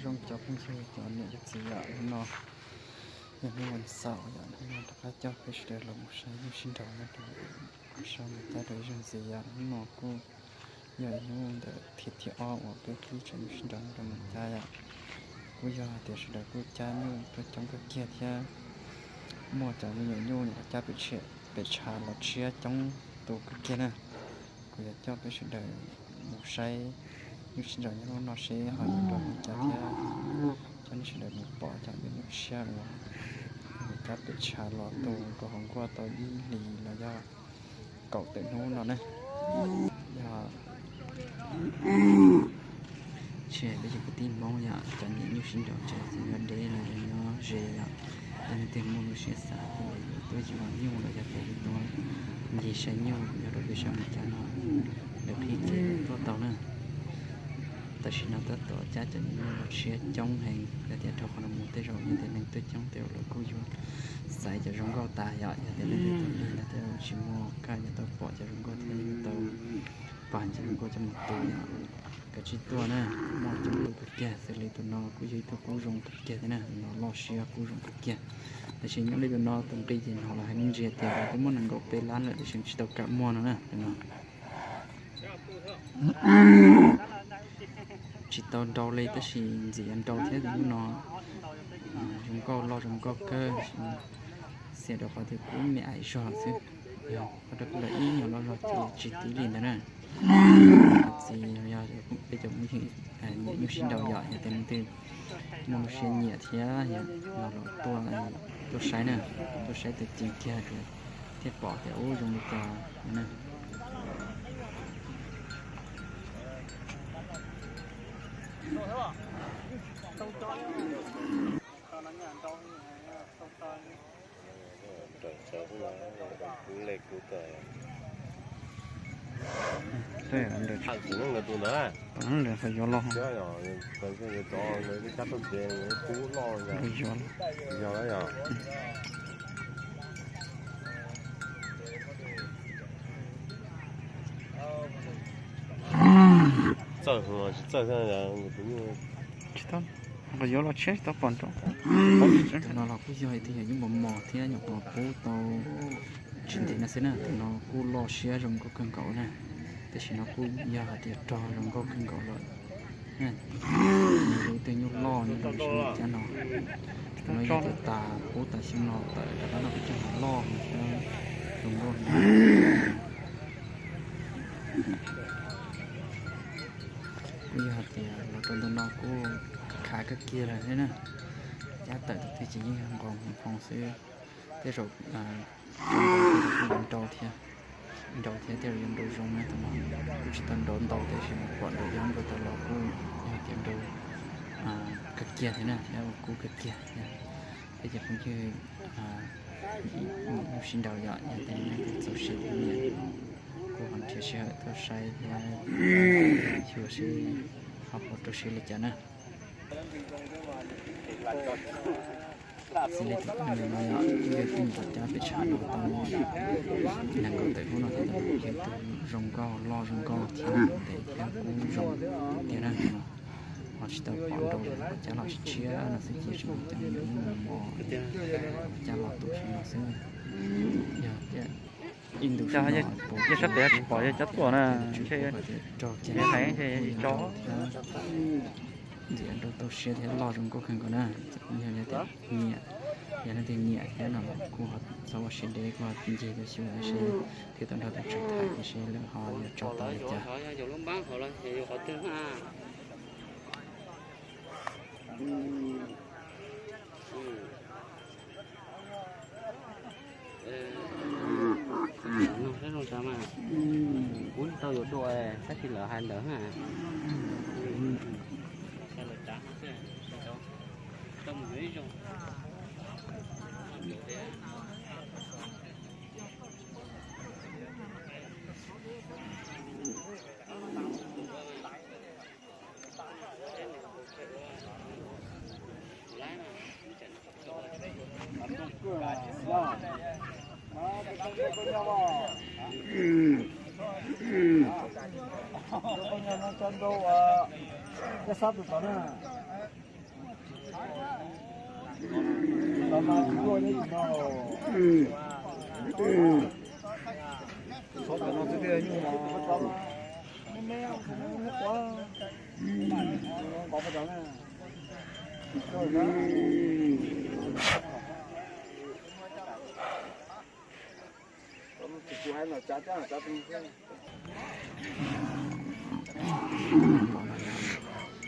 Cov phooj ywg cov niam cov txiv yom, hnub no yog hnub vas xaum yom, hnub no rov qab coj peb sawv daws los mus saib nyuj sib nraus nyob rau sab Moos Cab rau ib zaug ntxiv yom. Hnub no kuj yog ib hnub ntawm thib thib ob uas peb clip tso nyuj sib nraus nyob rau Moos Cab yom. Kuj yog hais tias sawv daws kuj cab nyuj tuaj coob kawg kiag thiab muaj cov me nyuam nyuj uas cab pem tshav los tshiab coob tus kawg kiag na. Kuv yuav coj peb sawv daws mus saib nyuj sib nraus nyob hnub no seb ho yuav nrov li cas thiab coj nej sawv daws mus pom cov me nyuam tshiab uas cab pem tshav los tu rau hauv nkuaj tau ib hlis los yog kaum tawm hnub no na. Yog tsis hais peb cov kwv tij Hmoob yom, cov niam nyuj sib nraus tsev txiv nyob deb los yog nyob ze yom, yog leej twg muaj lub siab xav tias yuav tuaj yuav nyuj los yog tias yuav tuaj ncig saib nyuj nyob rau peb sab Moos Cab no, lawv qhib kev tuaj tau na. Tam sim no tab tom cab cov niam nyuj los tshiab coob heev, yog tias dhau qhov no mus tej zaum yog tias neeg tuaj coob tej zaum lawv kuj yuav xaiv cov zoo nkauj tas yom. Yog tias leej twg tig ntawd tej zaum tsis muaj kaj yuav tau pom cov zoo nkauj thiab yuav tau pom cov zoo nkauj coj mus tu yom. Kav tsij tuaj na, muaj coob tus kawg kiag, xws li tus no kuj yog ib tug kub zoo kawg kiag thiab na, tus no loj siab kub zoo kawg kiag. Tab sis nyob li tus no tus nqi ces hnov lawv hais me ntsis tias twb muaj nees nkaum peb lab lawm tab sis tsis tau kam muag no na, tus no. Tsis tau nrau li tab sis ntxim yuav nrau thiab tus no. Zoo nkauj loj zoo nkauj kawg, xiam rau qhov tias kub me ais zog xwb, yog qhov rau kuj lawv ib nyuag loj zog ces tsis tib li ntawd na. Txiv yog peb cov phooj ywg nyiam nyuj sib nraus yom, yog tias leej twg muaj lub siab nyiam thiab yog no los tuaj, tuaj saib na, tuaj saib tus ceev kiag thiaj pom tias ub zoo li cas na. Tus ntawd, tus ntawd qhov yuav los, yuav los. Txawj tsis txawj, tsis tau, qhov yuav los tshiab tsis tau pom nrau. Tus no los kuj yog ib tug yog nyuj mos mos thiab nyuam qhuav pub tau tsis ntev no xwb na. Tus no kuj loj siab zoo nkauj kawg nkaus na, tam sim no kuj yog hais tias rog zoo nkauj kawg nkaus lawm. Nws yog ib tug nyuj loj nyob rau sab Moos Cab no. Tus no yog tias tas pub tas xyoo no tawm rov qab los kuj cog loj thiab zoo nkauj heev. Kuj yog hais tias los rau ntawm no kuj khav kawg kiag lawm thiab na. Cab tawm tus twg ces yeej yog nqos nphoo xwb. Tej zaum kuj yuav nrau thiab, nrau thiab tej zaum yuav nrau zoo na. Tus no kuj tsis tau nrau ntau tiam sis mas pom nrau yob nrau tas los kuj yog tias nrau kawg kiag thiab na, thiab ua kub kawg kiag thiab. Peb cov phooj ywg nyuj sib nraus yom, yog tias leej twg txaus siab thiab nyiam kuj ho nrhiav sij hawm tuaj saib thiab xyuas seb ho puas rau siab li cas na. Xws li tus no yog kuj yog ib tug nyuam qhuav cab pem tshav los tau nees nkaum tawm hnub no thiab, tab sis yog tus zoo nkauj loj zoo nkauj thiab ntev thiab kub zoo tiag na. Ho tsis tau pom nrau, cab los tshiab no xwb ces tsis muaj cab, yog ib mos mos cab los tu sab no xwb. Yog tias ib ntus sab pem tsis pom yog cab tuaj na, ntshe rog kiag, ntshe tsis tso. Ntxim nrau tau siab thiab loj zoo nkauj kawg nkaus na. Yog tias nyiam, yog leej twg nyiam thiab no los kuj ho txhob ua siab deb, kuj ho ncig tuaj xyuas seb thiab tau nrog tus tswv tham tias seb lawv ho yuav tso tau li cas. Nug saib zoo tsav mas, kuv tsis tau yuav dua, tab sis lawv hais ntawd na.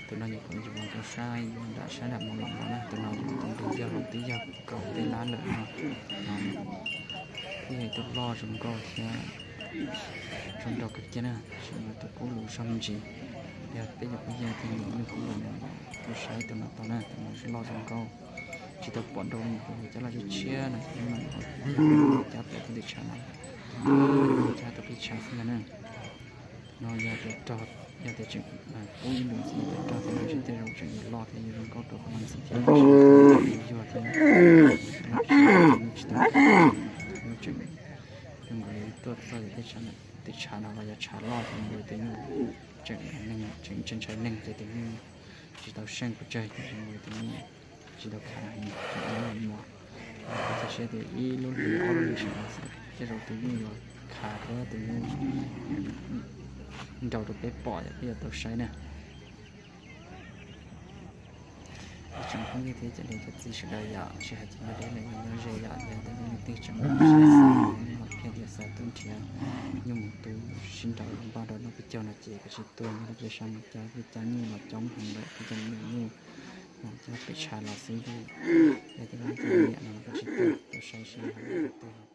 Tus no yog tus yug tus sab, yug nram sab nram Moos Los no na, tus no yog tus ntug yog los twb yog kaum teb lab lawm no. Twb yog tus loj zoo nkauj thiab zoo nraug kawg kiag na, tsis muaj tus qub lus zog me ntsis. Yog peb cov phooj ywg tus nyiam nws qub lus no, tus saib tus no tau na, tus no loj zoo nkauj. Tsis tau pom nrau li mus kuv cab los tshiab tshiab no, tus no cab pem tus tim tshav no, cab tau peb tshav xwb ntag na. No yog tias rog, yog tias tseem pub ib ntus ntxiv yog tias rog thiab nws sib tej zaum tseem yuav loj thiab yuav zoo nkauj rau qhov no ntxiv thiab, yuag thiab, tsis tau, yuav tseem zoo nkaus li tuaj txog tim tshav no los yog tshav loj ces nkaus li tus nyuj tseem neeg, tseem ntshai ntshai neeg ces tus nyuj tsis tau seej pes tsawg ces zoo nkaus li tus nyuj tsis tau khav heev, tseem ua muag. Kuv cia siab tias ib lub hlis ob lub hlis sawv daws xav tej zaum tus nyuj yuav khav thiab tus nyuj nrau rau peb pom yom, peb yuav tau saib na. Ib tsoom phooj ywg thiab cov niam cov txiv sawv daws yom, tsis hais cov nyob deb los yog nyob ze yom, yog tias nej leej twg tseem muaj siab xav, nej ho qhia tias xav tuaj nrhiav nyuj mus tu sib nrau npaj rau hnub peb caug no ces kav tsij tuaj nyob rau peb sab Moos Cab, peb cab nyuj los coob heev lawm, peb cov me nyuam nyuj Moos Cab pem tshav los xwb ces yog tias leej twg nyiam no los kav tsij tuaj, tuaj saib seb ho yog leej twg ho